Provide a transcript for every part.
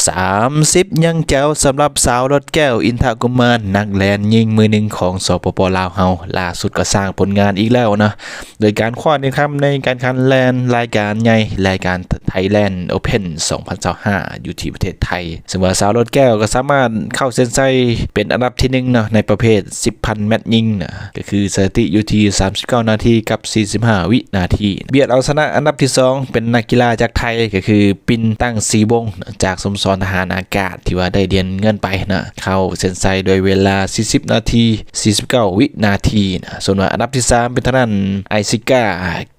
ສາມສິບຍັງແຈວສຳລັບສາວໂລດແກ້ວ ອິນທະກຸມານ ນັກແລ່ນຍິງມືໜຶ່ງຂອງ ສປປ ລາວເຮົາ ລ່າສຸດກໍສ້າງຜົນງານອີກແລ້ວເນາະ ໂດຍການຄວ້າເຫຣຍນຄຳໃນການແຂ່ງຂັນແລ່ນລາຍການໃຫຍ່ ລາຍການ Thailand Open ສອງພັນຊາວຫ້າ ຢູ່ທີ່ປະເທດໄທ ເຊິ່ງວ່າສາວໂລດແກ້ວກໍສາມາດເຂົ້າເສັ້ນໄຊເປັນອັນດັບທີໜຶ່ງເນາະ ໃນປະເພດສິບພັນແມັດຍິງນະ ກໍຄືສະຖິຕິຢູ່ທີ່ສາມສິບເກົ້ານາທີກັບສີ່ສິບຫ້າວິນາທີ ບຽດເອົາຊະນະອັນດັບທີສອງເປັນນັກກິລາຈາກໄທ ກໍຄືປິນຕັງ ສີວົງ ຈາກສະໂມສອນທະຫານອາກາດ ທີ່ວ່າໄດ້ຫຼຽນເງິນໄປນະ ເຂົ້າເສັ້ນໄຊດ້ວຍເວລາສີ່ສິບນາທີສີ່ສິບເກົ້າວິນາທີນະ ສ່ວນວ່າອັນດັບທີສາມເປັນທາງດ້ານ ໄອຊິກາ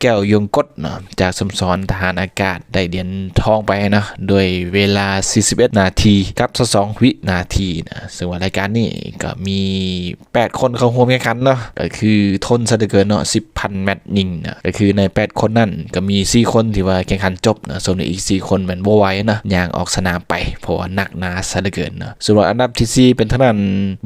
ແກ້ວຍົງກົດເນາະ ຈາກສະໂມສອນທະຫານອາກາດ ໄດ້ຫຼຽນທອງໄປເນາະ ດ້ວຍເວລາສີ່ສິບເອັດນາທີກັບຊາວສອງວິນາທີນະ ເຊິ່ງວ່າລາຍການນີ້ກໍມີແປດຄົນເຂົ້າຮ່ວມແຂ່ງຂັນເນາະ ກໍຄືທົນຊະເຫຼືອເກີນເນາະ ສິບພັນແມັດຍິງນະ ກໍຄືໃນແປດຄົນນັ້ນກໍມີສີ່ຄົນທີ່ວ່າແຂ່ງຂັນຈົບນະ ສ່ວນອີກສີ່ຄົນແມ່ນບໍ່ໄຫວນະ ຍ່າງອອກສະໜາມໄປ ເພາະວ່າໜັກໜາຊະເຫຼືອເກີນເນາະ ສ່ວນວ່າອັນດັບທີສີ່ເປັນທາງດ້ານ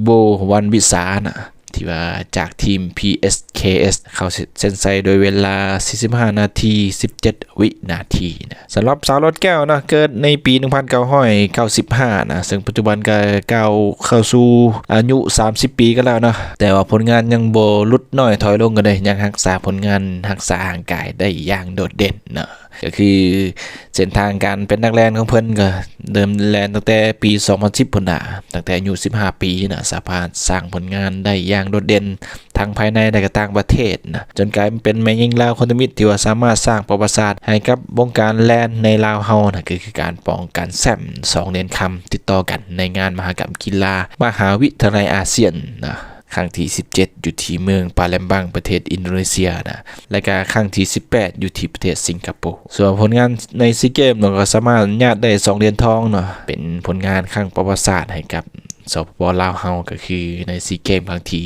ໂບ ວັນວິສານະ ທີ່ວ່າຈາກທີມ ພີເອັສເຄເອັສ ເຂົ້າເສັ້ນໄຊໂດຍເວລາສີ່ສິບຫ້ານາທີສິບເຈັດວິນາທີນະ ສຳລັບສາວໂລດແກ້ວເນາະ ເກີດໃນປີໜຶ່ງພັນເກົ້າຮ້ອຍເກົ້າສິບຫ້ານະ ເຊິ່ງປັດຈຸບັນກໍກ້າວເຂົ້າສູ່ອາຍຸສາມສິບປີກັນແລ້ວເນາະ ແຕ່ວ່າຜົນງານຍັງບໍ່ຫຼຸດນ້ອຍຖອຍລົງກັນເດ້ ຍັງຮັກສາຜົນງານ ຮັກສາຮ່າງກາຍໄດ້ຢ່າງໂດດເດັ່ນເນາະ ກໍຄືເສັ້ນທາງການເປັນນັກແລ່ນຂອງເພິ່ນກໍເລີ່ມແລ່ນຕັ້ງແຕ່ປີສອງພັນສິບພຸ້ນນະ ຕັ້ງແຕ່ອາຍຸສິບຫ້າປີນະ ສາມາດສ້າງຜົນງານໄດ້ຢ່າງໂດດເດັ່ນ ທັງພາຍໃນ ແລະ ກໍຕ່າງປະເທດນະ ຈົນກາຍເປັນແມ່ຍິງລາວຄົນທຳອິດທີ່ວ່າສາມາດສ້າງປະຫວັດສາດໃຫ້ກັບວົງການແລ່ນໃນລາວເຮົານະ ກໍຄືການປ້ອງກັນແຊ້ມສອງຫຼຽນຄຳຕິດຕໍ່ກັນໃນງານມະຫະກຳກິລາມະຫາວິທະຍາໄລອາຊຽນນະ ຄັ້ງທີສິບເຈັດ ຢູ່ທີ່ເມືອງປາແລັມບັງ ປະເທດອິນໂດເນເຊຍນະ ແລະ ກໍຄັ້ງທີສິບແປດ ຢູ່ທີ່ປະເທດສິງກະໂປ. ສ່ວນຜົນງານໃນຊີເກມເນາະ ກໍສາມາດຍາດໄດ້ສອງຫຼຽນທອງເນາະ ເປັນຜົນງານຄັ້ງປະຫວັດສາດໃຫ້ກັບ ສປປ ລາວເຮົາ ກໍຄືໃນຊີເກມຄັ້ງທີ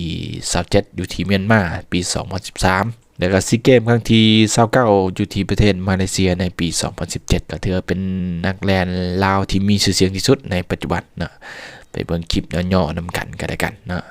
ຊາວເຈັດ ຢູ່ທີ່ມຽນມາ ປີສອງພັນສິບສາມ ແລ້ວກໍຊີເກມຄັ້ງທີຊາວເກົ້າ ຢູ່ທີ່ປະເທດມາເລເຊຍໃນປີສອງພັນສິບເຈັດ ກໍຖືວ່າເປັນນັກແລ່ນລາວທີ່ມີຊື່ສຽງທີ່ສຸດໃນປັດຈຸບັນເນາະ. ໄປເບິ່ງຄລິບຫຍໍ້ໆນຳກັນກໍແລ້ວກັນເນາະ.